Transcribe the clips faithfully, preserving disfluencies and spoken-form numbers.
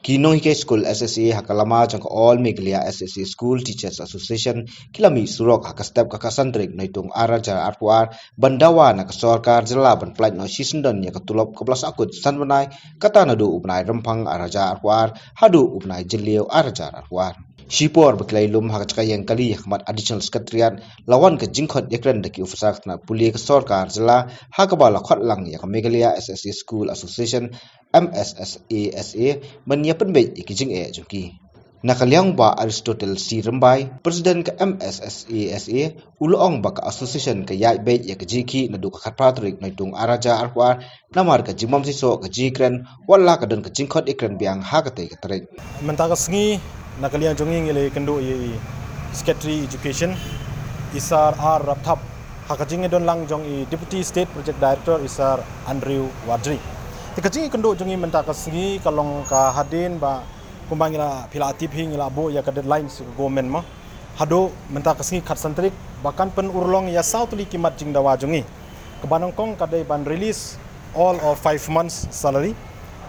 Ki nonghikai skul S S A ha ka lama jong ka All Meghalaya S S A School Teachers Association ki la mih surok ha ka step ka khatsan tarik Naitung ar hajar arphew ar ban dawa na ka sorkar jylla ban pynlait noh shisyndon ïa ka tulop kaba la sahkut san bnai, kata naduh u bnai Rymphang ar hajar arphew ar haduh u bnai Jylliew ar hajar arphew ar. Shipor ba ki la ïalum ha ka jaka ïeng kali ha khmat Additional Secretariat, la wan ka jingkhot ïakren da ki officer ka tnat pule ka sorkar jylla, ha kaba la khot lang ïa ka Meghalaya S S A School Association, M S S A S A, ban ïa pynbeit ïa ki jingeh jong ki. Na ka liang Bah Aristotle C Rymbai, President ka M S S A S A, u la ong ba ka association ka ïaid beit ïa ka jingkhih naduh ka khatphra tarik Naitung ar hajar arphew ar, namar ka jingbym seisoh ka jingkren, wat la ka don ka jingkhot ïakren biang ha katei ka tarik. Mynta ka sngi, na ka liang jong ngi ngi la ïakynduh ïa i Secretary Education, i Sir R Rapthap, ha ka jingïadon lang jong i Deputy State Project Director, i Sir Andrew Wadri. Te ka jingïakynduh jong ngi mynta ka sngi ka long ka hadien ba kumba ngi la, phi la tip hi, ngi la buh ïa ka deadline sha ka government mo. Haduh mynta ka sngi khatsan tarik ba kan pynurlong ïa saw tylli ki mat jingdawa jong ngi. Kaba nyngkong ka dei ban release all of five months salary.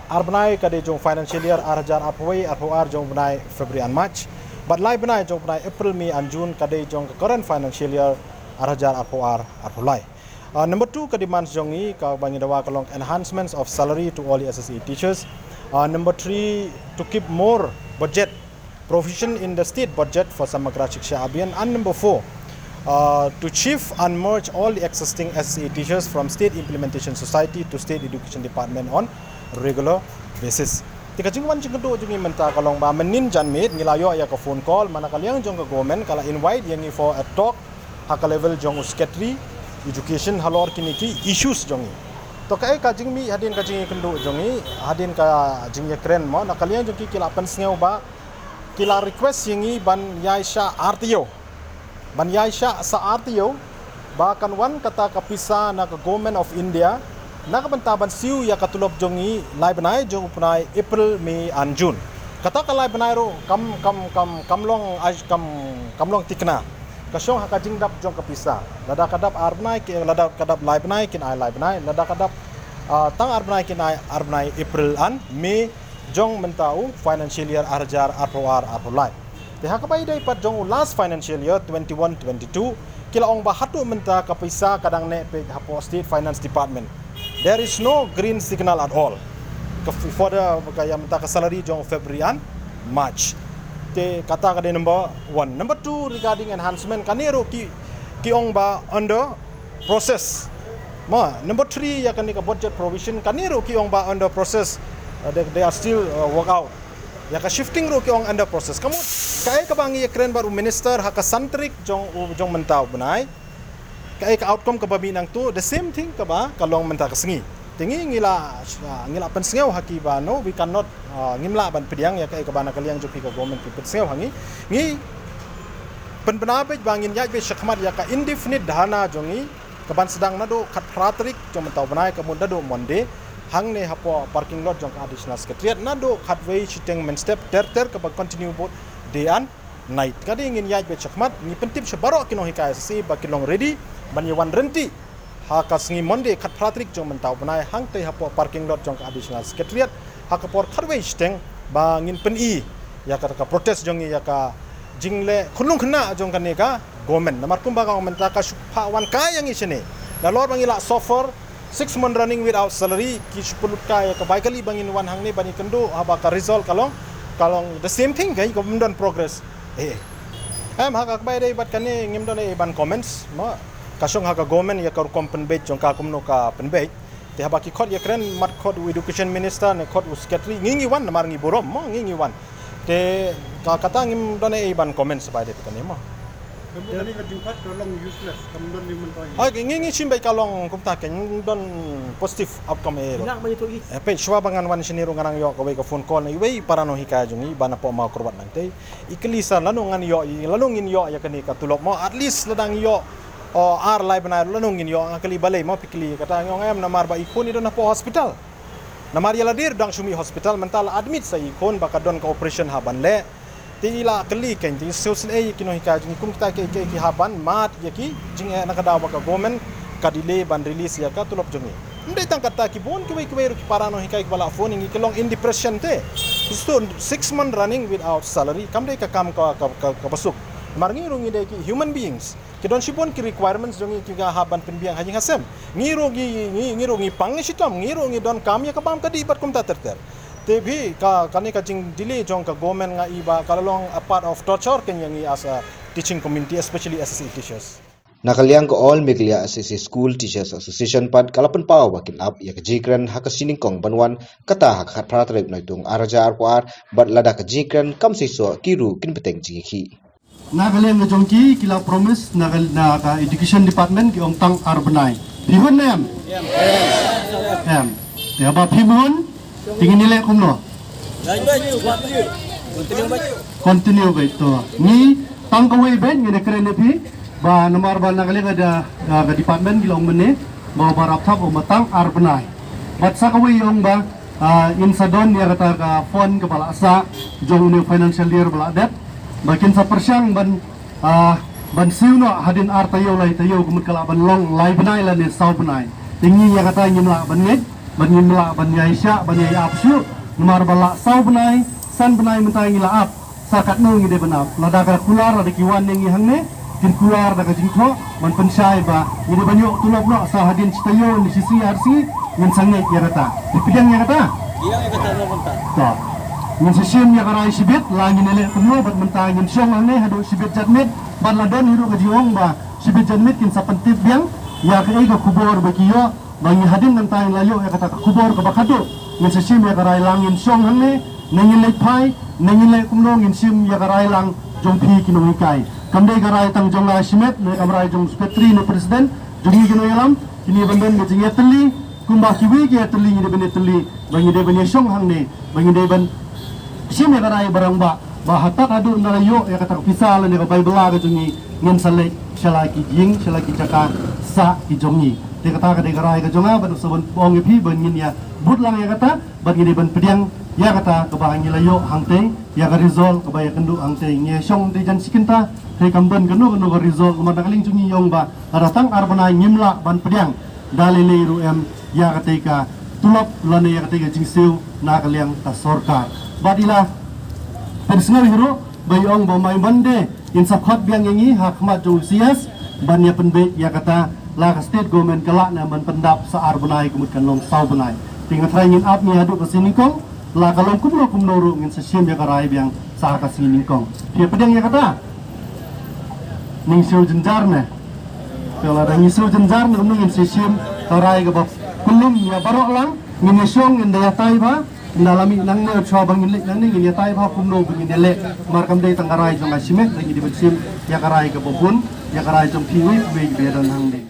Ar bnai ka dei jong financial year ar hajar arphew wei arphew ar jong bnai February and March. Bad lai bnai jong bnai April, May and June ka dei jong ka current financial year ar hajar arphew ar arphew lai. Uh, number two ka demands jong ngi kaba ngi dawa ka long enhancements of salary to all the S S A teachers. Uh, number three, to keep more budget provision in the state budget for Samagra Shiksha Abhiyan. And number four, uh, to shift and merge all the existing S S A teachers from State Implementation Society to State Education Department on regular basis. Te ka jingwan jingkynduh jong ngi mynta ka long ba mynnin janmiet ngi la ïoh ïa ka phone call, mana ka liang jong ka government ka la invite ïa ngi for a talk ha ka level jong u Secretary Education halor kine ki issues jong ngi. To kaei ka jingmih hadien ka jingïakynduh jong ngi, hadien ka jingïakren mo, na ka liang jong ki ki la pynsngew ba ki la request ïa ngi ban ïaishah ar taïew. Ban ïaishah sa ar taïew, ba kan wan kata ka pisa na ka Government of India, na ka bynta ban siew ïa ka tulop jong ngi lai bnai jong u bnai April, May and June. Kata ka lai bnai ruh kam, kam, kam, kam long, kam, kam long thikna. Ka shong ha ka jingdap jong ka pisa. Lada ka dap ar bnai ki, lada ka dap lai bnai kin ai lai bnai, lada ka dap, ah, tang ar bnai kin ai ar bnai April and May jong mynta u financial year ar hajar arphew ar arphew lai. Te ha kaba ïadei pat jong u last financial year twenty-one twenty-two, ki la ong ba haduh mynta ka pisa ka dang neh peit hapoh State Finance Department. There is no green signal at all. Ka f-, for the, ka ïa mynta ka salary jong February and March. Te kata ka dei number one. Number two, regarding enhancement, kane ruh ki, ki ong ba under process. Ma, number three, ïa kane ka budget provision, kane ruh ki ong ba under process. Uh, they, they are still, uh, work out. Ïa ka shifting ruh ki ong under process. Ka mut, kaei kaba ngi ïakren bad u minister ha ka san tarik jong u, jong mynta u bnai. Kaei ka outcome kaba mih nangtu, the same thing kaba ka long mynta ka sngi. Te ngi, ngi la, ah, ngi la pynsngew ha ki ba no, we cannot, ah, ngim lah ban pdiang ïa kaei kaba na ka liang jong phi ka government ki pynsngew ha ngi. Ngi pynbna beit ba ngin ïaid beit shakhmat ïa ka indefinite dharna jong ngi, kaban sdang naduh khatphra tarik jong mynta u bnai, ka mut naduh Monday, hangne hapoh parking lot jong ka Additional Secretariat, naduh khatwei shiteng mynstep ter ter, kaban continue beit day and night. Ka dei ngin ïaid beit shakhmat, ngi pyntip sha baroh ki nonghikai S S A ba ki long ready ban ïa wan ryntih ha ka sngi Monday khatphra tarik jong mynta u bnai, hangtei hapoh parking lot jong ka Additional Secretariat, ha ka por khatwei shiteng, ba ngin pyni ïa kata ka protest jong ngi, ïa ka jingleh khunlung khynnah jong kane ka government. Namar kumba ka ong mynta ka shu phah wan kai ïa ngi shane. Nalor ba ngi la suffer six months running without salary, ki shu pynlut kai ïa ka bai kali ba ngin wan hangne ban ïakynduh, haba ka result ka long, ka long the same thing, ka, ka bym don progress. Eh. Em, ha kaba ïadei bad kane ngim don ei ban comments, ma. Ka shong ha ka government ïa ka rukom pynbeit jong ka kumno ka pynbeit. Te haba ki khot ïakren, mat khot u education minister ne khot u secretary, ngi ngi wan namar ngi burom, ma, ngi ngi wan. Te ka, kata ngim don ei ban comments ba ïadei bad kane, ma. Ka mut kane ka jingpait ka long useless, kam don ei ban pynbeit. Ai, ngi ngi shim beit ka long kumta, ka ngim don positive outcome ei ruh. Nga ma ïathuh i. Eh, peit shuwa ba ngan wan shane ruh nga nang ïoh kawei ka phone call na iwei para nonghikai jong ngi ba na Pohma Kyrwat nangtei. I kylli sir lano ngan ïoh, i lano ngin ïoh ïa kane ka tulop mo, at least lada ngi ïoh, o, ar lai bnai lano ngin ïoh, nga kylli balei mo phi kylli kata, nga ong em namar ba i khun i don hapoh hospital. Namar ïa lade ruh dang shu mih hospital, mynta la admit sa i khun ba ka don ka operation hap ban leh. Te i la kylli kein, te i sngewsynei ïa ki nonghikai jong ngi kum kita kiei kiei ki hap ban mad ïa ki jingeh na ka daw ba ka government ka delay ban release ïa ka tulop jong ngi. Ym dei tang kata, ki bun kiwei kiwei ruh ki para nonghikai kiba la phone ïa ngi ki long in depression te. Six month running without salary kam dei ka kam ka, ka, ka, ka basuk. Mar ngi ruh ngi dei ki human beings. Ki don shibun ki requirements jong ngi ki nga hap ban pynbiang ha ïing ha sem. Ngi ruh ngi, ngi, ngi ruh ngi pang ngi shitom, ngi ruh ngi don kam ïa ka bam ka dih bad kumta ter ter. Te phi ka, kane ka jingdelay jong ka government nga i ba ka la long a part of torture kan ïa ngi as a teaching community, especially S S A teachers. Na ka liang ka All Meghalaya S S A School Teachers Association pat ka la pynpaw ba kin ap ïa ka jingkren ha ka sngi nyngkong ban wan kata ha ka khatphra tarik Naitung ar hajar arphew ar bad lada ka jingkren kam seisoh ki ruh kin bteng jingïakhih. Na ka liang ka jong ki ki la promise na ka, na ka education department ki ong tang ar bnai. Phi hun ne em? Em. Te haba phim hun te ngin ïaleh kumno? Continue beit to. Ngi tang kawei beit ngin ïakren ïa phi ba namar ba na ka liang ka, ka department ki la ong mynne ba ba rap thap ong ba tang ar bnai. Bad sa kawei ong ba ah, in sa don ïa kata ka fund kaba la sah jong une financial year ba la dep ba kin sa pyrshang ban, ah, ban siew noh hadien ar taïew lai taïew ka mut ka lah ban long lai bnai lane saw bnai. Te ngi ïa kata ngim lah ban ngeit, ban ngim lah ban ïai shah ban ïai ap shuh. Namar ba lah saw bnai, san bnai mynta ngi la ap. Sa katno ngi dei ban ap? Lada ka kular lada ki wan ïa ngi hangne, kin kular da ka jingthoh ban pynshai ba ngi dei ban ïoh tulop noh sa hadien shi taïew ne shi sngi ar sngi, ngin sa ngeit ïa kata. Phi pdiang ïa kata? Ïa ïa kata. To. Ngin sa shim ïa ka rai shibit la ngin ïaleh kumno bad mynta ngin shong hangne haduh shibit janmiet bad la don hi ruh ka jingong ba shibit janmiet kin sa pyntip biang ïa kaei ka khubor ba ki ïoh. Ba ngi hadien nangta ngi la ïoh ïa kata ka khubor kaba khadduh ngin sa shim ïa ka rai lang ngin shong hangne, ne ngin leit phai, ne ngin leit kumno ngin shim ïa ka rai lang jong phi ki nonghikai. Kam dei ka rai tang jong nga shimet ne kam rai jong secretary ne president jong ngi ki nongïalam. Kine ban don ka jingïatylli kumba kiwei ki ïatylli ngi dei ban ïatylli ba ngi dei ban ïashong hangne ba ngi dei ban shim ïa ka rai ba rangbah ba haduh haduh ngi la ïoh ïa kata ka pisa lane ka bai bylla ka jong ngi ngin sa leit sha la ki ïing sha la ki jaka sah ki jong ngi. Te kata ka dei ka rai ka jong nga ban sa ban ong ïa phi ban ngin ïa bud lang ïa kata ban ngin ïa ban pdiang ïa kata kaba ngi la ïoh hangtei ïa ka result kaba ïakynduh hangtei ngi ïashong te jan shi kynta. Te kam don kano kano ka result namar na ka liang jong ngi ïa ong ba lada tang ar bnai ngim lah ban pdiang da lei lei ruh em ïa katei ka tulop lane ïa katei ka jingsiew na ka liang ka sorkar. Bad i la pynsngew hi ruh ba i ong ba mai Monday in sa khot biang ïa ngi ha khmat jong u C S ban ïa pynbeit ïa kata la ka state government ka lah ne ban pyndap sa ar bnai ka mut kan long saw bnai. Te nga trai ngin ap ngi haduh ka sngi nyngkong la ka long kumno kumno ruh ngin sa shim ïa ka rai biang sa ka sngi nyngkong. Phi pdiang ïa kata? Ning siew jynjar ne. Te lada ngi siew jynjar ne kumno ngin sa shim ka rai kaba kullum ïa baroh lang ngin ïa shong ngin da ïatai bha. Nda la mih nangne shuwa ba ngin leit nangne ngin ïatai bha kumno ba ngin ïaleh. Mar kam dei tang ka rai jong nga shimet da ngi dei ban shim ïa ka rai kaba bun ïa ka rai jong phi wei wei ba ïadon hangne.